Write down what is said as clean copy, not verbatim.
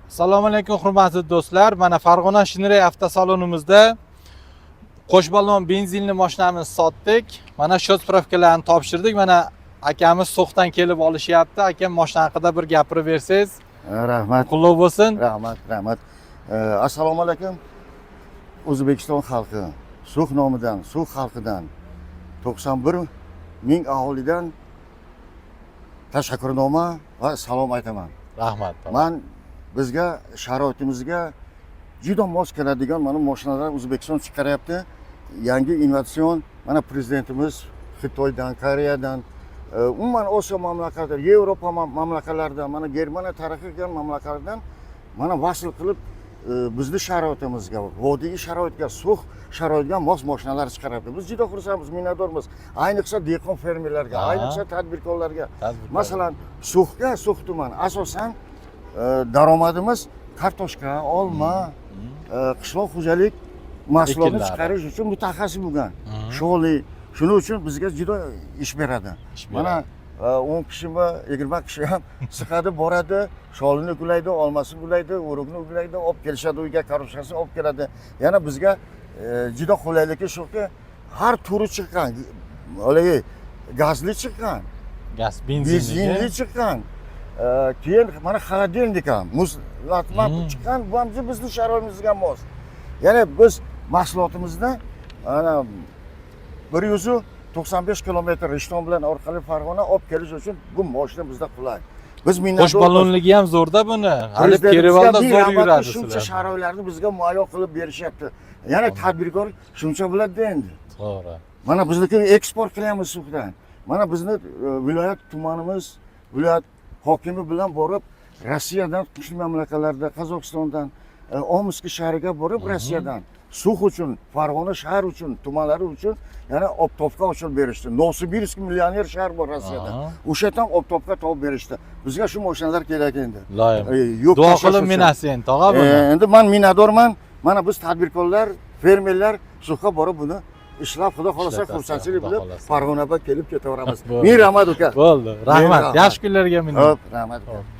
Assalomu alaykum, hurmatli do'stlar. Mana Farg'ona Shineray avtosalonimizda qo'sh ballon benzinli mashinamizni sotdik. Mana счёт справка larni topshirdik. Mana akamiz So'xdan kelib olishyapti. Akam, mashina haqida bir gapirib bersangiz. Rahmat. Qutlug' bo'lsin. Rahmat, rahmat. Assalomu alaykum, O'zbekiston xalqi. So'x nomidan, So'x xalqidan, 91 ming aholidan tashakkurnoma va salom aytaman. Rahmat. Man bizga, sharoitimizga juda mos keladigan mana mashinalar O'zbekiston chiqaryapti, yangi innovatsion. Mana prezidentimiz Xitoydan, Koreyadan, umuman Osiyo mamlakatlari, Yevropa mamlakatlaridan, mana Germaniya taraqqiy qilgan mamlakatlardan mana vasl qilib, bizni sharoitimizga, vodiy sharoitga, So'x sharoitiga mos mashinalar chiqaryapti. Biz juda xursandmiz, minnatdormiz, ayniqsa dehqon fermerlarga, ayniqsa tadbirkorlarga. Tadbirkor. Masalan, So'xga, So'x tumani asosan daromadimiz kartoshka, olma, qishloq xo'jalik mahsulotini Ekinlari. chiqarish uchun mutaxassis bo'lgan sholi. Shuning uchun bizga juda ish beradi. Ish Mana beradi. 10 kishimi, 20 kishi ham siqadi, boradi, sholini gulaydi, olmasini gulaydi, urug'ni gulaydi, olib kelishadi uyga, kartoshkasini olib keladi. Yana bizga juda qulayligi shuki, har turi chiqqan, haligi gazli chiqqan, Gaz, benzinligi. Benzinli chiqqan. Keyin mana холодильник ham, muzlatma chiqqan. Bu ham bizni sharoitimizga mos. Ya'ni biz mahsulotimizni ana 195 kilometr Rishton bilan orqali Farg'ona olib kelish uchun bu moshina bizda qulay. Biz Qo'sh minnatdormiz. ballonligi ham zo'rda buni. Hali Prezidentimizga перевал da ming zo'r rahmat, yuradi shuncha sizlar. sharoitlarni bizga muayyo qilib berishyapti. Yana tadbirkor shuncha biladi endi. To'g'ri. Mana bizniki eksport qilyapmiz So'xdan. Mana bizni viloyat, tumanimiz, viloyat hokimi bilan borib, Rossiyadan, qo'shni mamlakatlarda, Qozog'istondan, Omsk shahriga borib, Rossiyadan So'x uchun, Farg'ona shahri uchun, tumanlari uchun yana оптовка ochib berishdi. Novosibirsk millioner shahar bor Rossiyada. O'sha yerdan оптовка topib berishdi. Bizga shu mashinalar kerak endi. Iloyim. Yo'q Duo tashlash qilib uchun. minasiz endi, tog'a, buni. Endi man minnatdorman. Mana biz tadbirkorlar, fermerlar So'xga borib buni ishlab, xudo xohlasa, Ishlatasizlar, xursandchilik xudo bilan xohlasa. Farg'onaga kelib ketaveramiz. Bo'ldi. Ming rahmat, uka. Bo'ldi. Rahmat. Rahmat. Yaxshi kunlarga mining. Xo'p, rahmat, uka. Xo'p.